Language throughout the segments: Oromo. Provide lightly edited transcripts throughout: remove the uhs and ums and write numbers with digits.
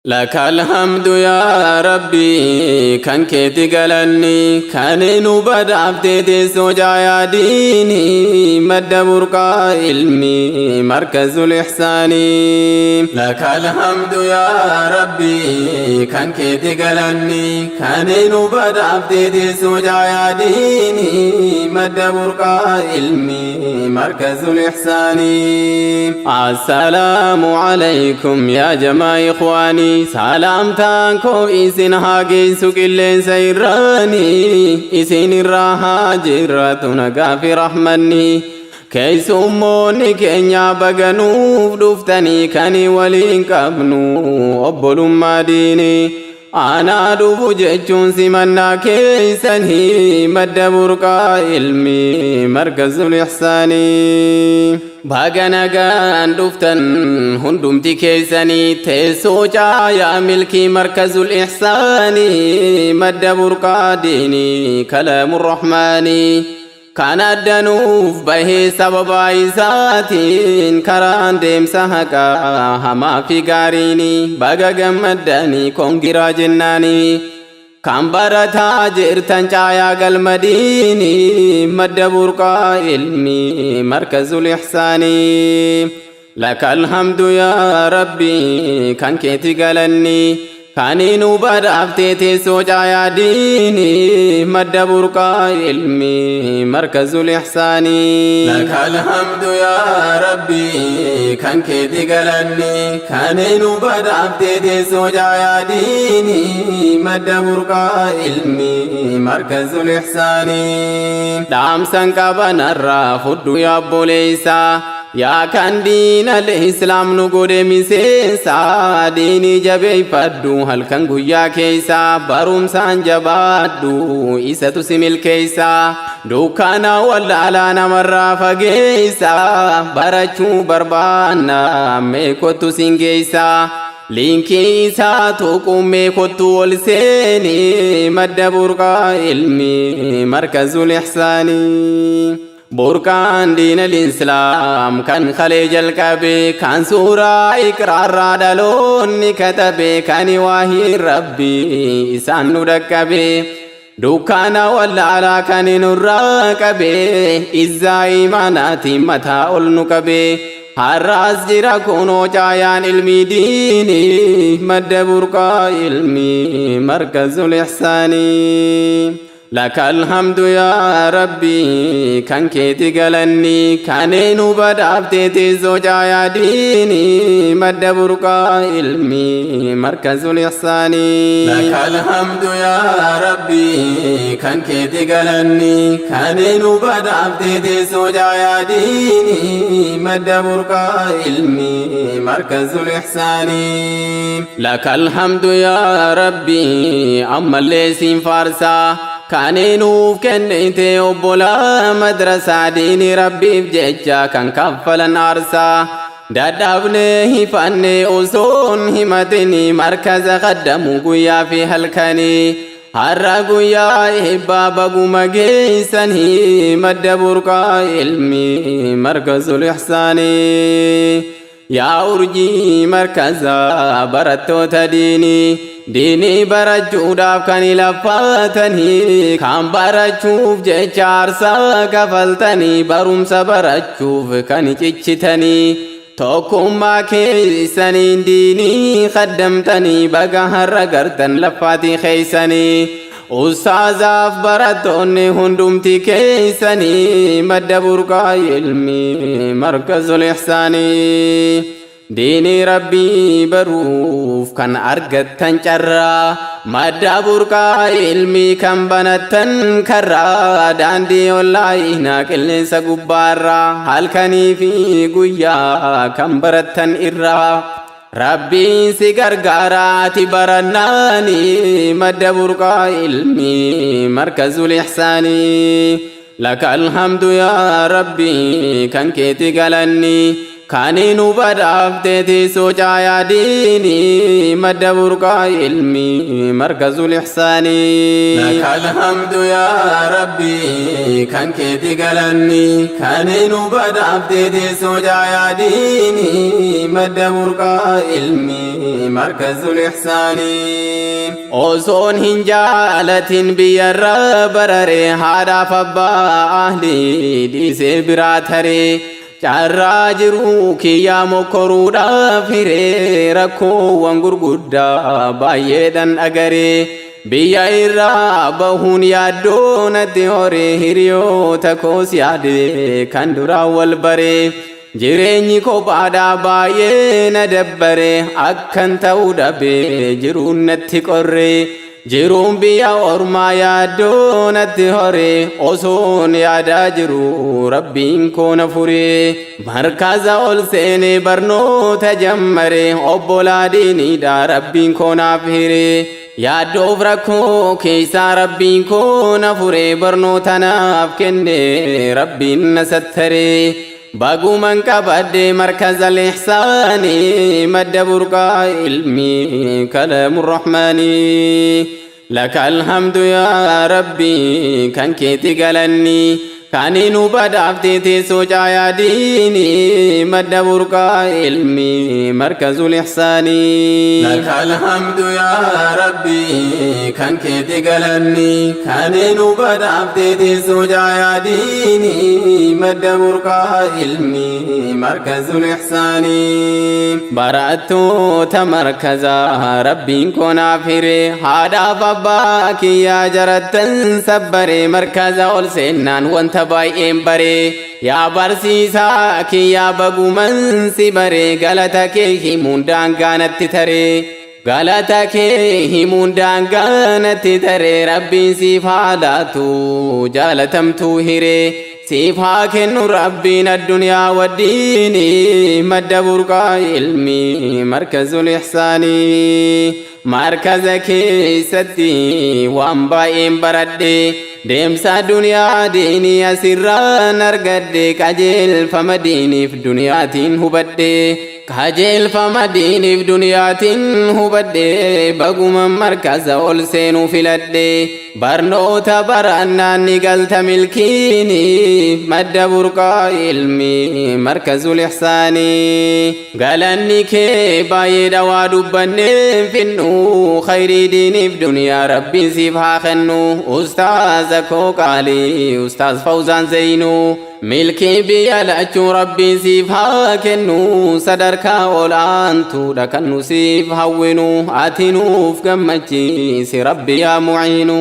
لك الحمد يا ربي kan keeti galanni kan nu badhaaftee soja diinii madda burqaa ilmii markazul ihsaanii. لك الحمد يا ربي kan keeti galanni kan nu badhaaftee soja diinii madda burqaa ilmii markazul ihsaanii. السلام عليكم يا جماعة إخواني, salaamtaan koo isin haa geessu qilleensa irraanii, isin irraa haa jiraatu nagaa fi rahmanni. Keessummoonni keenya baganuuf dhuftanii, kan waliin qabnu obbolummaa diinii. Anaa dhufu jechuun simannaa keessanii madda burqaa ilmii markazul ihsaanii. Baga nagaan dhuftan hundumti keessanii teessoo caayaa milkii markazul ihsaanii, madda burqaa diinii kalaamu rahmaanii. Kan addanuuf bahee sababa isaatiin karaan deemsa haqaa hamaa fi gaariini, baga gammaddanii congra jennaanii. Kan barataa jirtan caayaa galmadiini madda burqaa ilmii markazul ihsaanii. لك الحمد يا ربي kan keeti galanni kan nu badhaaftee teessoo caayaa diinii madda burqaa ilmii markazul ihsaanii. لك الحمد يا ربي kan keeti galanni kan nu badhaaftee teessoo caayaa diinii madda burqaa ilmii markazul ihsaanii. Dhaamsan qabanarraa fudhu yaa obboleessaa, yaa kan diina islaam nu godhe miseensa, diinii jabeeffadhu halkan guyyaa keessa, barumsaan jabaadhu, isatu si milkeessa. Dukkana wallaalaa namarraa fageessa, barachuu barbaanna, mee kottu siin geessa. Liinkii isaa tuqummee kottu ol seeni madda burqaa ilmii markazul ihsaanii. Burqaan diina islaam kan kalee jalqabe, kan suuraa iqraarraa dhaloonni katabe, kan waahii rabbii isaan nu dhaqqabe, dukkana wallaalaa kan nurraa qabe, izzaa imaanaatiin mataa ol nu qabe. Har'aas jira kunoo caayaan ilmii diinii madda burqaa ilmii markazul ihsaanii. لك الحمد يا ربي kan keeti galanni kan nu badhaaftee teessoo caayaa diinii madda burqaa ilmii markazul ihsaanii. لك الحمد يا ربي kan keeti galanni kan nu badhaaftee teessoo caayaa diinii madda burqaa ilmii markazul ihsaanii. لك الحمد يا ربي ammallee siin faarsaa kan nuuf kennite obbolaa madrasaa, diinii rabbiif jecha kan kaffalan aarsaa. Dadhabnee hifannee osoon himatini markaza qaddamu guyyaa fi halkanii. Har'a guyyaa eebbaa baguma geessanii madda burqaa ilmii markazul ihsaanii. Yaa urjii markazaa barattoota diinii, diinii barachuudhaaf kan laffaatanii, kan barachuuf jecha aarsaa kafaltanii, barumsa barachuuf kan cichitanii, tokkummaa keessaniin diinii kaddamtanii, baga har'a gartan laffaatii keeysanii. Ustaazaaf barattoonni hundumti keessanii madda burqaa ilmii markazul ihsaanii. Diinii rabbii baruuf kan argattan carraa, madda burqaa ilmii kan banattan karraa, daandii onlaayinaa qilleensa gubbaarraa halkanii fi guyyaa kan barattan irraa. Rabbiin si gargaara ati barannaani madda burqaa ilmii markazul ihsaanii. لك الحمد يا ربي kan keeti galanni. Kan nu badhaafte teessoo caayaa diinii madda burqaa ilmii markazul ihsaanii. لك الحمد يا ربي كان كيتي قلني كان نبدأ teessoo caayaa diinii madda burqaa ilmii markazul ihsaanii. Osoon hin jaalatin biyyarra barare haadhaaf abbaa ahlii dhiisee biraa taree carraa jiruu kiyyaa mokkoruudhaaf hiree rakkoowwan gurguddaa baay'eedhan agaree biyya irraa bahuun yaaddoo natti horee hiriyoota koos yaade kan duraan wal baree jireenyi kophaadhaa baay'ee na dabbare akkan ta'uu dhabee jiruun natti qorree jiruun biyya ormaa yaaddoo natti horee osoon yaadaa jiru rabbiin koo na furee markaza ol seenee barnoota jammare obbolaa diiniidha rabbiin koo naaf hiree yaaddoof rakkoo keessaa rabbiin koo na furee barnoota naaf kenne rabbiin na sattaree baguman qabadde markaza lihsaanii madda burqaa ilmii kalaamu rahmaanii. لك الحمد يا ربي كان كيتي قلني كان نبدأ teessoo caayaa diinii madda burqaa ilmii markazul ihsaanii. لك الحمد يا ربي كان كيتي قلني كان نبدأ teessoo caayaa diinii madda burqaa ilmii markazul ihsaanii. Barattoota markazaa rabbiin koo naaf hiree haadhaaf abbaa kiyyaa jarattan sabbaree markaza ol seennaan wanta baay'een baree yaa barsiisaa kiyyaa baguman si baree galata kee himuun daangaa natti taree galata kee himuun daangaa natti taree rabbiin siif haa laatu jaalatamtuu hiree siif haa kennu rabbiin addunyaa waddiini madda burqaa ilmii markazul ihsaanii. Markaza keessatti waan baay'een baradhe deemsa duniyaa diinii asirraan argadhe qajeelfama diiniif duniyaatiin hubadhe qajeelfama diiniif duniyaatiin hubadhe baguma markaza ol seenuu filadhe barnoota barannaan ni galta milkiini madda burqaa ilmii markazul ihsaanii. Galanni kee baay'ee dhawaa dubbannee finnu khayrii diiniif duniyaa rabbiin siif haa kennu ustaaza koo qaalii ustaaz Fawzaan Zaynuu milkii biyya lachuu rabbiin siif haa kennu sadarkaa ol aantuudha kan nu siif hawwinu ati nuuf gammachiisi rabbi yaa muciinu.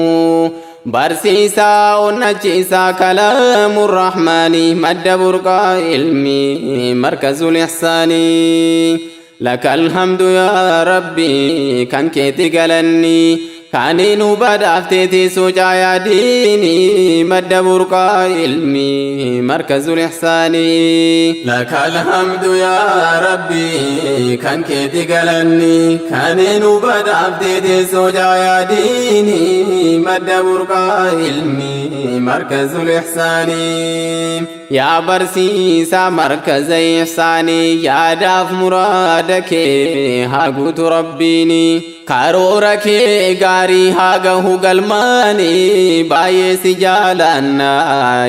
Barsiisaa onnachiisaa kalaamu rahmaanii madda burqaa ilmii markazul ihsaanii. لك الحمد يا ربي كان كيتي قلني كان نبدأ teessoo caayaa diinii madda burqaa ilmii markazul ihsaanii. لك الحمد يا ربي كان كيتي قلني كان نبدأ teessoo caayaa diinii madda burqaa ilmii markazul ihsaanii. Yaa barsiisaa markaza ihsaanii yaadaaf muraada kee haa guutu rabbiini karoora kee gaarii haa gahu galmaanii baay'ee si jaalanna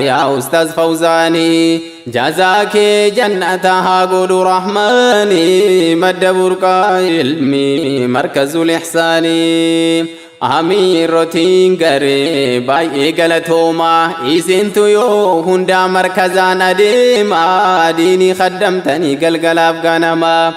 yaa ustaaz Fawzaanii jazaa kee jannata haa godhu rahmaanii madda burqaa ilmii markazul ihsaanii. Amiirotiin garee baay'ee galatoomaa isintu yoo hundaa markazaan adeemaa diinii kaddamtanii galgalaaf ganamaa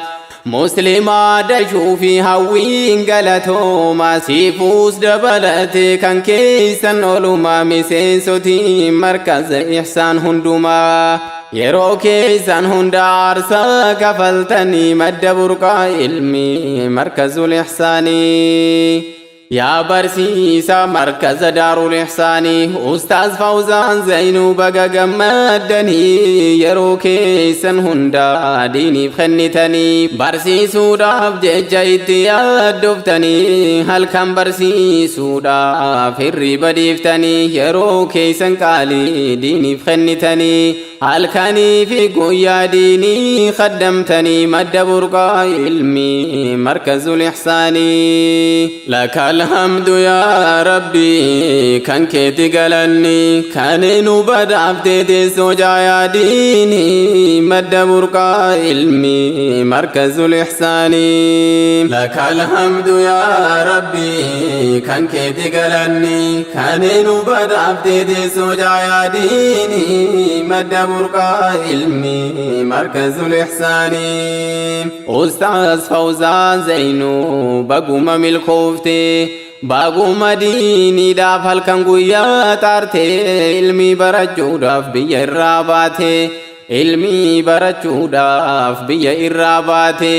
muslimaa dashuu fi hawwiin galatoomaa siifuus dabalatee kan keessan oolumaa miseensotiin markaza ihsaan hundumaa yeroo keessan hunda aarsaa kafaltanii madda burqaa ilmii markazul ihsaanii. Yaa barsiisaa markaza daarul ihsaanii ustaaz Fawzaan Zaynuu baga gammaddanii yeroo keessan hundaa diiniif kennitanii barsiisuudhaaf jecha itti yaaddoftanii halkan barsiisuudhaaf hirriba dhiiftanii yeroo keessan qaalii diiniif kennitanii. Halkanii fi guyyaa diinii khaddamtanii madda burqaa ilmii markazul ihsaanii. Laka alhamdu yaa Rabbi kan keeti galanni kan nu badhaaftee teessoo jaayaa diinii madda burqaa ilmii markazul ihsaanii. Laka alhamdu yaa Rabbi kan keeti galanni kan nu badhaaftee teessoo jaayaa diinii madda burqaa ilmii markazul ihsaanii. Ustaaz Fawzaan Zainuu baguma milkoofte, baguma diiniidhaaf halkan guyyaa xaarte, ilmii barachuudhaaf biyya irraa baate, ilmii barachuudhaaf biyya irraa baate,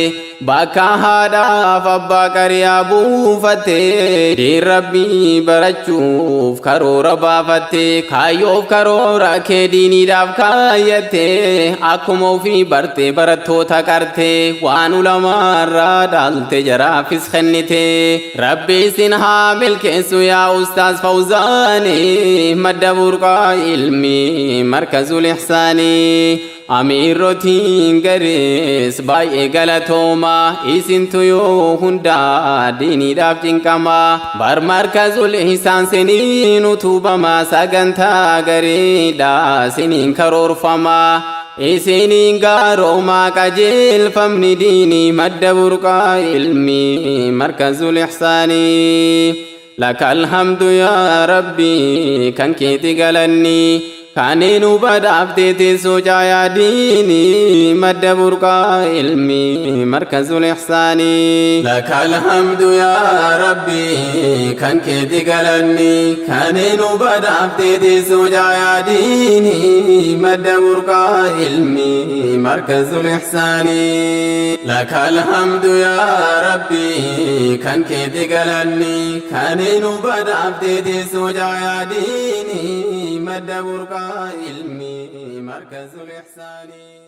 bakka haadhaaf abbaa qariyaa buufatte, diin Rabbii barachuuf karoora baafatte, kaayyoof karoora kee diiniidhaaf kaayyatte, akkuma ofii barte barattoota qarte, waan ulamaarraa dhaalte jaraafis kennite. Rabbi isin haa milkeessu yaa Ustaaz Fawzaanii, madda burqaa ilmii markazul ihsaanii. Amiirrotiin garees baay'ee galatooma, isintu yoo hundaa diiniidhaaf cinqama. Bar markazul ihsaan siniin utubama, sagantaa gareedha siniin karoorfama. Isiniin gaaroomaa qajeelfamni diinii madda burqaa ilmii markazul ihsaanii. Laka alhamdu yaa Rabbi kan keeti galanni kan nu badhaaftee teessoo caayaa diinii madda burqaa ilmii markazul ihsaanii. Laka alhamdu yaa Rabbi kan keeti galanni kan nu badhaaftee teessoo caayaa diinii madda burqaa ilmii markazul ihsaanii. Laka alhamdu yaa Rabbi kan keeti galanni kan nu badhaaftee teessoo caayaa diinii madda burqaa ilmii markazul ihsaanii.